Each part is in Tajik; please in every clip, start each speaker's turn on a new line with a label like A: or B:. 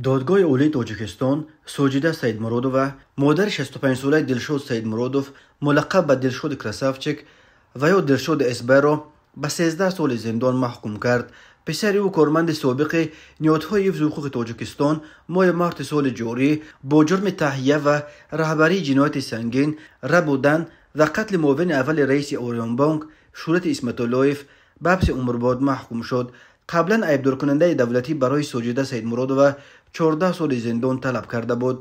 A: Додгоҳи Олии Тоҷикистон Соҷида Саидмуродова, модари 65-солаи Дилшод Саидмуродов, мулаққаб ба Дилшоди Красавчик ва ё Дилшоди СБ-ро ба 13 соли зиндон маҳкум кард. Писари ӯ, корманди собиқи ниҳодҳои ҳифзи ҳуқуқи Тоҷикистон, моҳи марти соли ҷорӣ бо ҷурми таҳия ва раҳбарии ҷинояти сангин, рабудан ва қатли муовини аввали раиси Ориёнбонк Шӯҳрати Исматуллоев ба ҳабси умрбод маҳкум шуд. Қаблан айбдоркунандаи давлатӣ барои Соҷида Саидмуродова 14 соли зиндон талаб карда буд.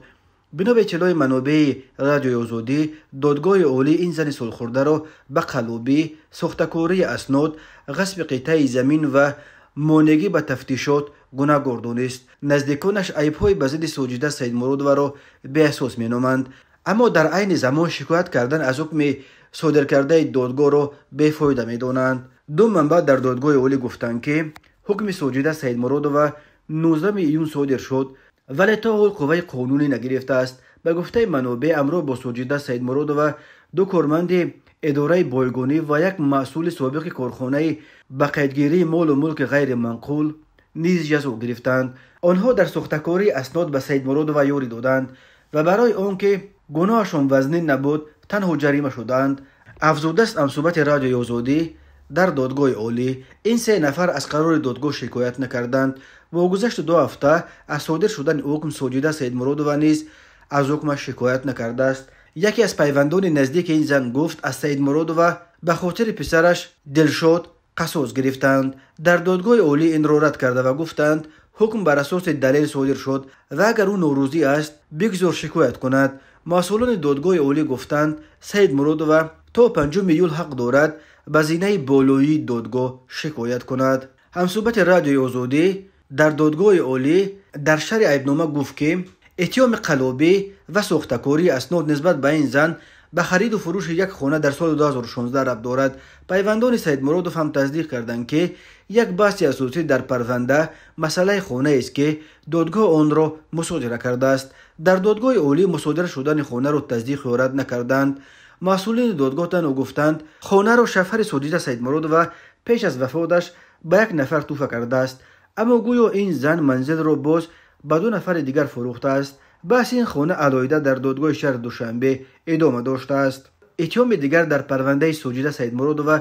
A: Бино ба иттилои манобеи Радиои Озодӣ, Додгоҳи Олӣ ин зани солхӯрдаро ба қаллобӣ, сохтакории аснод, ғасби қитъаи замин ва монеъгӣ ба тафтишот гунаҳгор донист. Наздиконаш айбҳои ба зидди Соҷида Саидмуродоваро беасос меноманд, аммо дар айни замон шикоят кардан аз ҳукми содиркардаи додгоҳро бефоида медонанд. Ду манбаъ дар Додгоҳи Олӣ гуфтанд, ки ҳукми Соҷида Саидмуродова 19 июн содир шуд, вале то ҳол қувваи қонунӣ нагирифтааст. Ба гуфтаи манобеъ, ҳамроҳ бо Соҷида Саидмуродова ду корманди идораи бойгонӣ ва як масъули собиқи корхонаи ба қайдгирии молу мулки ғайриманқул низ ҷазо гирифтанд. Онҳо дар сохтакории аснод ба Саидмуродова ёрӣ доданд ва барои он ки гуноҳашон вазнин набуд, танҳо ҷарима шуданд. Афзудааст ҳамсӯҳбати Радиои Озодӣ дар Додгоҳи Олӣ. Ин се нафар аз қарори додгоҳ шикоят накарданд. Бо гузашти 2 ҳафта аз содир шудани ҳукм, Соҷида Саидмуродова низ аз ҳукмаш шикоят накардааст. Яке аз пайвандони наздики ин зан гуфт, аз Саидмуродова ба хотири писараш Дилшод қасос гирифтанд. Дар Додгоҳи Олӣ инро рад карда ва гуфтанд, ҳукм бар асоси далел содир шуд ва агар ӯ норозӣ аст, бигзор шикоят кунад. Масъулони Додгоҳи Олӣ гуфтанд, Саидмуродова то 5 июл ҳақ дорад ба зинаи болоии додгоҳ шикоят кунад. Ҳамсӯҳбати Радиои Озодӣ дар Додгоҳи Олӣ дар шарҳи айбнома гуфт, ки иттиҳоми қаллобӣ ва сохтакории аснод нисбат ба ин зан ба хариду фурӯши як хона дар соли 2016 рабт дорад. Пайвандони Саидмуродов ҳам тасдиқ карданд, ки як баҳси асосӣ дар парванда масъалаи хонаест, ки додгоҳ онро мусодира кардааст. Дар Додгоҳи Олӣ мусодира шудани хонаро тасдиқ ё рад накарданд. Масъулини додгоҳ танҳо гуфтанд, хонаро шавҳари Соҷида Саидмуродова пеш аз вафоташ ба як нафар тӯҳфа кардааст, аммо гӯё ин зан манзилро боз ба 2 нафари дигар фурӯхтааст. Баҳси ин хона алоҳида дар додгоҳи шаҳри Душанбе идома доштааст. Иттиҳоми дигар дар парвандаи Соҷида Саидмуродова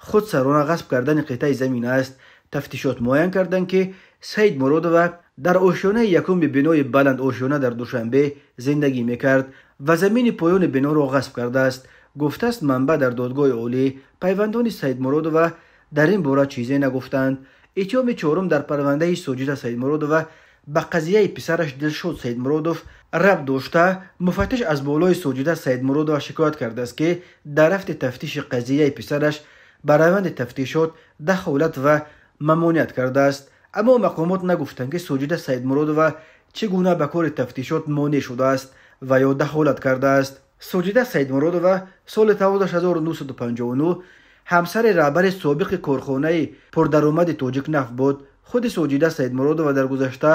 A: худсарона ғасб кардани қитъаи замин аст. Тафтишот муайян карданд, ки Саидмуродова дар ошёнаи якуми бинои баланд ошёна дар Душанбе зиндагӣ мекард ва замини поёни биноро ғасб кардааст. Гуфтааст манбаъ дар Додгоҳи Олӣ. Пайвандони Саидмуродова дар ин бора чизе нагуфтанд. Иттиҳоми чорум дар парвандаи Соҷида Саидмуродова ба қазияи писараш Дилшод Саидмуродов рабт дошта, муфаттиш аз болои Соҷида Саидмуродова шикоят кардааст, ки дар рафти тафтиши қазияи писараш ба раванди тафтишот дахолат ва мамоният кардааст. Аммо мақомот нагуфтанд, ки Соҷида Саидмуродова чӣ гуна ба кори тафтишот монеъ шудааст ва ё дахолат кардааст. Соҷида Саидмуродова соли 1959 ҳамсари раҳбари собиқи корхонаи пурдаромади Тоҷикнафт буд. Худи Соҷида Саидмуродова дар гузашта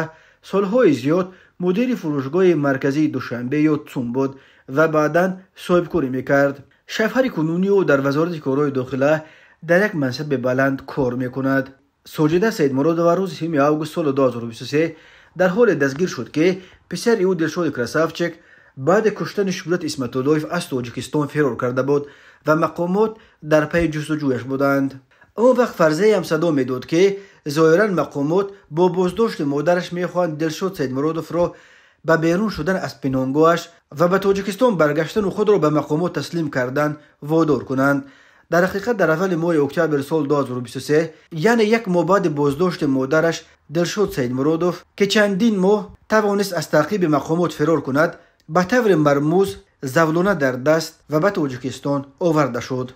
A: солҳои зиёд мудири фурӯшгоҳи марказии Душанбе ё ЦУМ буд ва баъдан соҳибкорӣ мекард. Шавҳари кунунии ӯ дар Вазорати корҳои дохила дар як мансаби баланд кор мекунад. Соҷида Саидмуродова рӯзи 3 август соли 2023 дар ҳоле дастгир шуд, ки писари ӯ Дилшоди Красавчик баъди куштани Шӯҳрат Исматуллоев аз Тоҷикистон фирор карда буд ва мақомот дар пайи ҷустуҷӯяш буданд. Он вақт фарзияам садо медод, ки зоҳиран мақомот бо боздошти модараш мехоҳанд Дилшод Саидмуродовро ба берун шудан аз пинҳонгоҳаш ва ба Тоҷикистон баргаштану худро ба мақомот таслим кардан водор кунанд. Дар ҳақиқат, дар аввали моҳи октябри соли 2023, яъне як моҳ баъди боздошти модараш, Дилшод Саидмуродов, ки чандин моҳ тавонист аз таъқиби мақомот фирор кунад, ба таври мармуз завлона дар даст ва ба Тоҷикистон оварда шуд.